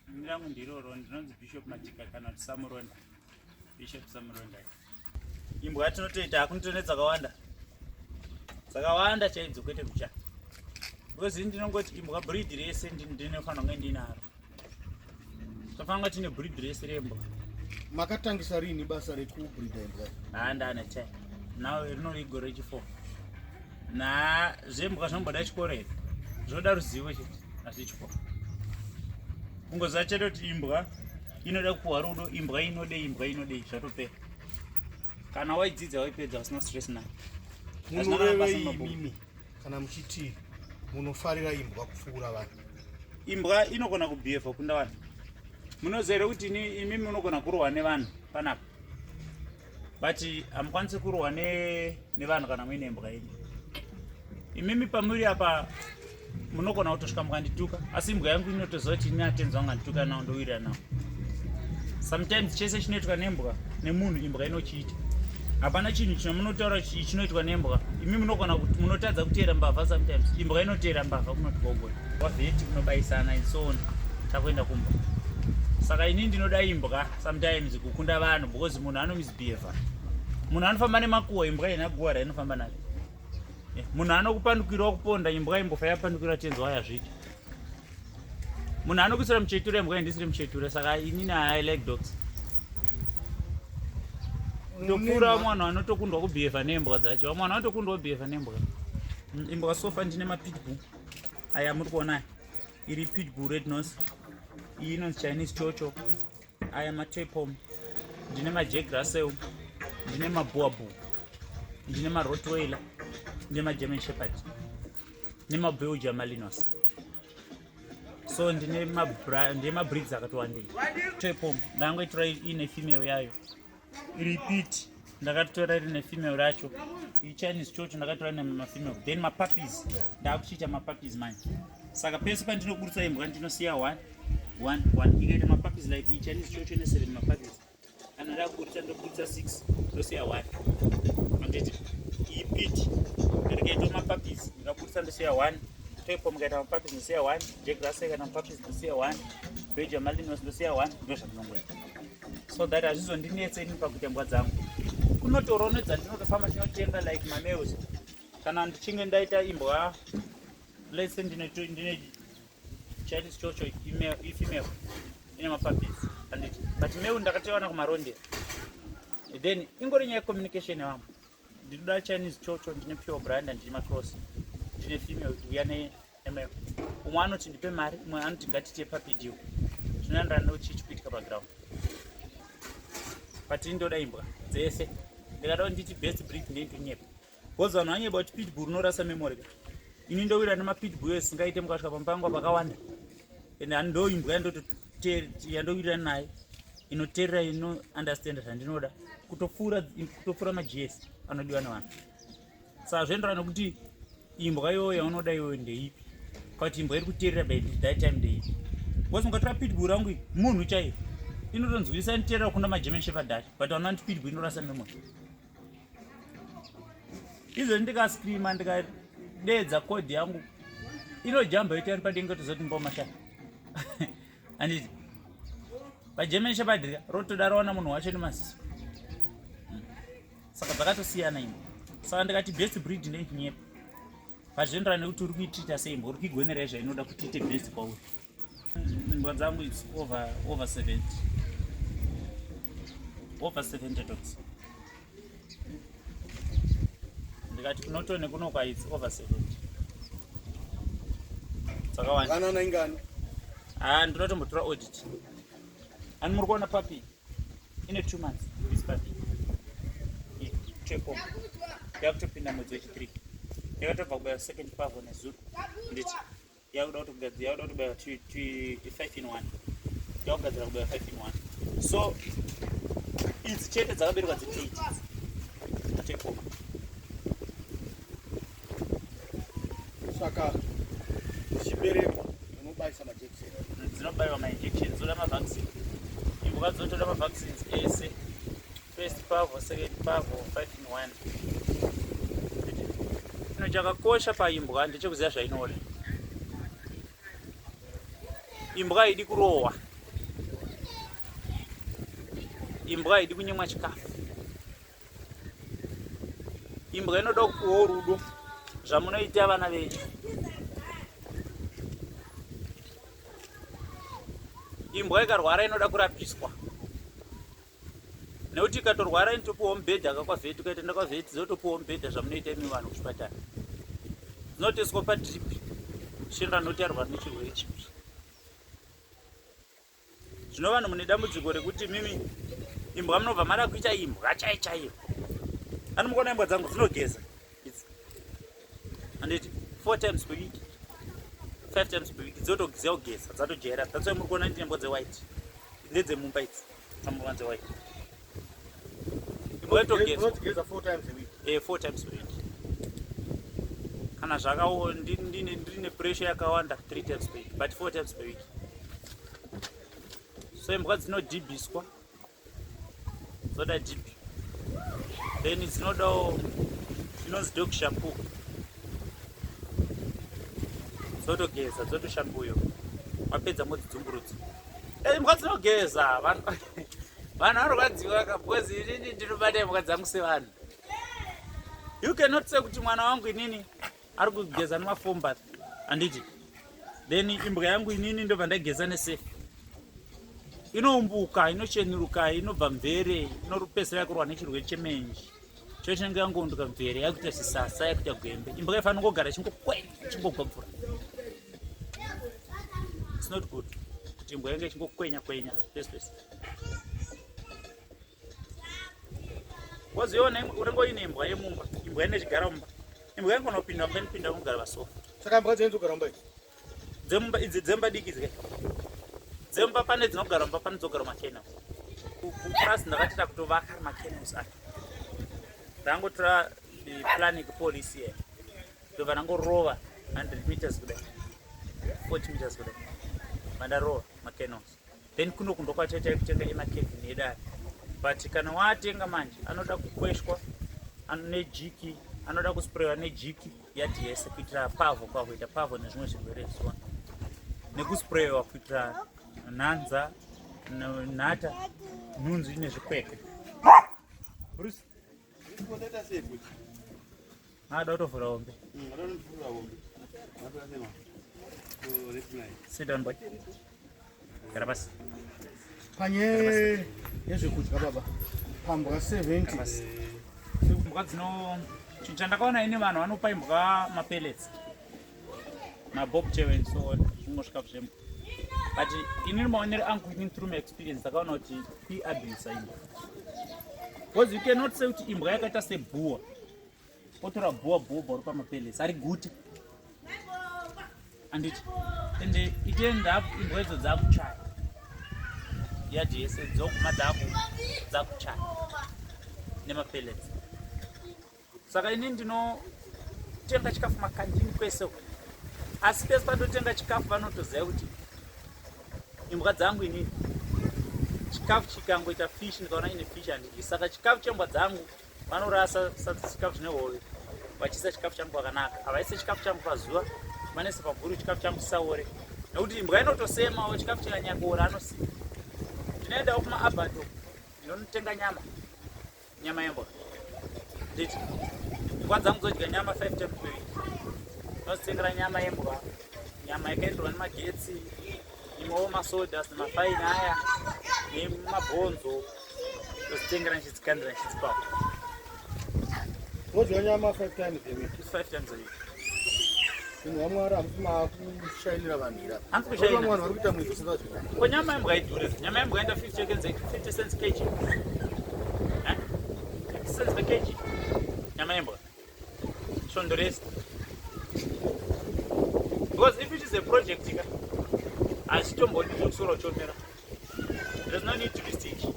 Ini rangu ndiroro ndinonzi Bishop Majika kana kuti Samuronda. Bishop Samuronda. Imbwa yatinotoita hakunotone dzakawanda. Dzakawanda chaidzo kwete kucha. Because ini ndinongoti imbwa breed rese ndinofanira kunge ndinaro. Tofanira kunge tine breed rese rembwa. Makatangisa rini basa rekubreeda imbwa? Haa ndane 10. Now rino igore rechi4. Na zvembwa zvinomboda chikoro here? Zvoda ruzivo chete asi chikoro. Kungoziva chete kuti imbwa inoda kupuwa rudo, imbwa inodei, imbwa inodei, zvatopera. Kana waidzidza waipedza usina stress nayo. Munorevei imimi kana muchiti munofarira imbwa kupfuura vanhu? Imbwa inogona kubehave kunda vanhu. Munoziva here kuti imimi munogona kurohwa nevanhu panapa? But hamukwanisi kurohwa nevanhu kana muine imbwa yenyu. Imimi pamuri apa munogona kutosvika mukandituka, asi imbwa yangu inotoziva kuti ini atenzi wangu andituka nawo ndowirira nawo. Sometimes chese chinoitwa nembwa nemunhu imbwa inochiita. Hapana chinhu chinomunotaura chinoitwa nembwa. Imi munogona kuti munotadza kuteera mbavha sometimes. Imbwa inoteera mbavha kunoti gogo. Wavheti kunobayisana and so on. Takuenda kumba. Saka ini ndinoda imbwa sometimes kukunda vanhu because munhu anomisbehave. Munhu anofamba nemakuwa imbwa ina guwa rainofamba nayo. Munhu anokupandukira kuponda imbwa imbofa yapandukira tenzi wayo hazviiti. Munhu anokuisira muchetura imbwa indisiri muchetura saka inini I like dogs. Ndopfuura vamwe vanhu vanotokundwa kubehave nembwa dzacho. Vamwe vanhu vanotokundwa kubehave nembwa. Imbwa sofa ndine mapitbull. Aya muri kuona aya. Iri pitbull red nose. Iyi inonzi Chinese chocho. Aya matepom. Ndine majack Russell. Ndine maboabu. Ndine marottweiler. Ndine magerman shepherd. Nemabelgium Malinois. So ndine mabreeds akati wandei. Tepom ndangoitora ine female yayo. Repeat ndakatora rine female racho. Iyi Chinese chocho ndakatora nemafemale. Then mapuppies ndakuchiita mapuppies manje. Saka pese pandinoburutsa imbwa ndinosiya 1 1 1 ikaita mapuppies like iyi Chinese chocho ine 7 mapuppies. Kana ndakuburutsa ndoburutsa 6 ndosiya 1. Anditi iyi pit rikaita mapuppies ndikaburutsa ndosiya 1. Toipo mukaita mapuppies ndosiya 1. Jack Russell kana mapuppies ndosiya 1. Belgium Malinois ndosiya 1. Ndozvandinongoita. So that hazvizondinetse ini pakuita mbwa dzangu. Kunotorawo nedzandinotofamba ndinotenga like mamales. Kana ndichinge ndaita imbwa let's say ndine Chinese chocho ifemale ine mapuppies anditi but male ndakatoiwana kumarondera. Then ingori nyaya yecommunication yevamwe. Ndinoda Chinese chocho, ndine pure brand, ndine macross, ndine female uya nemale. Umwe anoti ndipe mari, umwe anoti ngatiite puppy deal. Zvinoenderana nekuti chii kuitika paground. But ini ndoda imbwa dzese. Ndikada kuti nditi best breed ndeintonyepa. Because vanhu vanyeba kuti pitbull unorasa memory. Ini ndowira nemapitbull esingaite mukasvika pampango pakawanda. And ndo imbwa yandowirira nayo inoteerera ino understand zvandinoda kutopfuura maGS anodiwa nevanhu. Saka zvoenderana nekuti imbwa iyoyo yaunoda iyoyo ndeipi, kana kuti imbwa iri kuteerera by that time ndeipi. Because mukatora pitbull rangu iyi munhu chaiye inotonzwisa inoteerera kukunda maGerman Shepherd acho, but vanoona kuti pitbull inorasa memory. Izvo ndikascreama ndikadeedza code yangu inojamba yoita iri padenga tozoti mboma sha. Anditi paGerman Shepherd rotoda rawana munhu wacho nemaziso. Saka dzakatosiyana imbwa. Saka ndikati best breed ndechinyepa. Pazvinoenderana nekuti uri kuitreata sei imbwa, uri kuigonera zvainoda kuti iite best kwauri. Imbwa dzangu it's over 70. Over 70 dogs. Ndikati kunotone kunokwa it's over 70. Dzakawanda. Vanana ingani? Ah, ndinotombotora audit. Ani muri kuona papi? Ine 2 months this puppy. Chepo. Yakutopinda mwedzi wechi3. Yakatobva kubaya second parvo nezuro. Nditi yakuda kutogadzira yakuda kutobaya 5 in 1. Yakugadzira kubaya 5 in 1. So idzi chete dzakaberekwa dziri 8. Chepo. Saka chiberekwa unobayisa majekiseni. Dzinobaiwa mainjection, dzoda mavaccine. Imbwa dzotoda mavaccines ese. First parvo, second parvo, 5 in 1. Chinhu chakakosha paimbwa ndechekuziva zvainoda. Imbwa haidi kurohwa. Imbwa haidi kunyimwa chikafu. Imbwa inoda kupuwawo rudo zvamunoita vana venyu. Imbwa ikarwara inoda kurapiswa, nekuti ikatorwara inotopuwawo mubhedha kakwavheti. Ukaitenda kwavheti, dzotopuwawo mubhedha zvamunoita imi vanhu kuchipatara. Dzinotoiswa padrip zvichienda noti arwara nechirwere chipi. Zvino vanhu mune dambudziko rekuti mimi imbwa munobva mada kuita imbwa chai chaiyo. Ani mukuona imbwa dzangu dzinogeza idzi, handiti? Four times per week, five times per week dzotoziva kugeza, dzatojaira. That's why muri kuona ndine imbwa dzewhite. Ndedzemumba idzi, dzamumba dzewhite. Imbwa itogezwa. Unozigeza four times a week? Four times a week. Kana zvakawo ndine pressure yakawanda, three times per week, but four times per week. So imbwa dzinodhibhiswa, dzoda dhibhi, then dzinodawo inonzi dog shampoo, dzotogeza, dzotoshampuyo. Wapedza modzidzumburudza. Imbwa dzinogeza. Vanhu vanorwadziwa ka, because inini ndinobata imbwa dzangu sevanhu. You cannot say kuti mwana wangu inini ari kugeza nemafoam bath, handiti? Then imbwa yangu inini ndobva ndageza neSurf. Inoumbuka, inochenuruka, inobva mvere, inopedzisira yakurwa nechirwere chemenji cho chinenge yangounduka mvere, yakuita zvisasa, yakuita gwembe. Imbwa ifanira kungogara ichingokwenya, ichingogwa mvura. It's not good kuti imbwa yange ichingokwenya kwenya pese pese. Waziona unenge uine imbwa yemumba, imbwa ine chigara mumba, imbwa yangu unopinda mumba, inopinda unogara pasofa. Saka mbwa dzenyu dzogara mumba idzi? Dzemumba idzi, dzemba diki dzika dzemba. Pane dzinogara mumba, pane dzogara makennels. Kupurasi ndakatita kutovaka makennels acho. Ndangotora plan yekupolisi ye, ndobva ndangorova 100 meters kudai, 40 meters kudai, mandarova makennels. Then kuno kundokwataita kutenga emakevin edu aya, but kana waatenga manje anoda kukweshwa nejiki, anoda kusprewa nejiki yadhi yese kuitira parvo, kwakuita parvo nezvimwe zvirwere zuva, nekusprewa kuitira nhanza, nhata, nhunzi nezvikwekwe. Bruce ada kutovhura hombe. Sit down, boy. Gara pasi. Panyaya yezvekudya baba, pambwa 70? Imbwa dzino, chinhu chandakaona ini, vanhu vanopa imbwa mapellets, mabob chow and so on, zvingosvika zvembwa. But inini maonero angu inini, through my experience, ndakaona kuti kuiabuse imbwa, because you cannot say kuti imbwa yakaita sebhuwa, otora bhuwa bhuwa uri pamapellets ari gute, anditi? Ende it end up imbwa idzo dzakuchaya yadhi yese, dzoguma dzakuchaya nemapellets. Saka ini ndinotenga chikafu makandini kwese uko, asi pese pandotenga chikafu vanotoziva kuti imbwa dzangu inini chikafu chikangoita fish, ndikaona ine fish handidyi. Saka chikafu chembwa dzangu vanorasa sadza, chikafu zvine hove, vachiisa chikafu changu pakanaka. Havaise chikafu changu pazuva, vanoisa pabhuru, chikafu changu chisaore, nekuti imbwa inotosemawo chikafu chikanyangora anosima. Ndinoendawo kumaabattoir, ndinonotenga nyama, nyama yembwa, nditi imbwa dzangu dzodya nyama five times per week. Ndinozitengera nyama yembwa, nyama yakaenderwa nemagetsi, imwewo masodas nemafaini aya nemabhonzo, ndozitengera ndichidzikandira, ndichidzipawo. Modya nyama five times a week? It's five times a week. Munhu waMwari, hamusi maakushainira vanhu ira? Handisi kushaina. Vamwe vanhu vari kuita mwedzi usina zvinhu. Ko nyama yembwa idhure? Nyama yembwa enda 50 cents, 50 cents kg. Eh? 50 cents per kg nyama yembwa svondo rese. Because if it is a project ka, hazvitombodi zvekusora uchomera. There's no need to be stingy.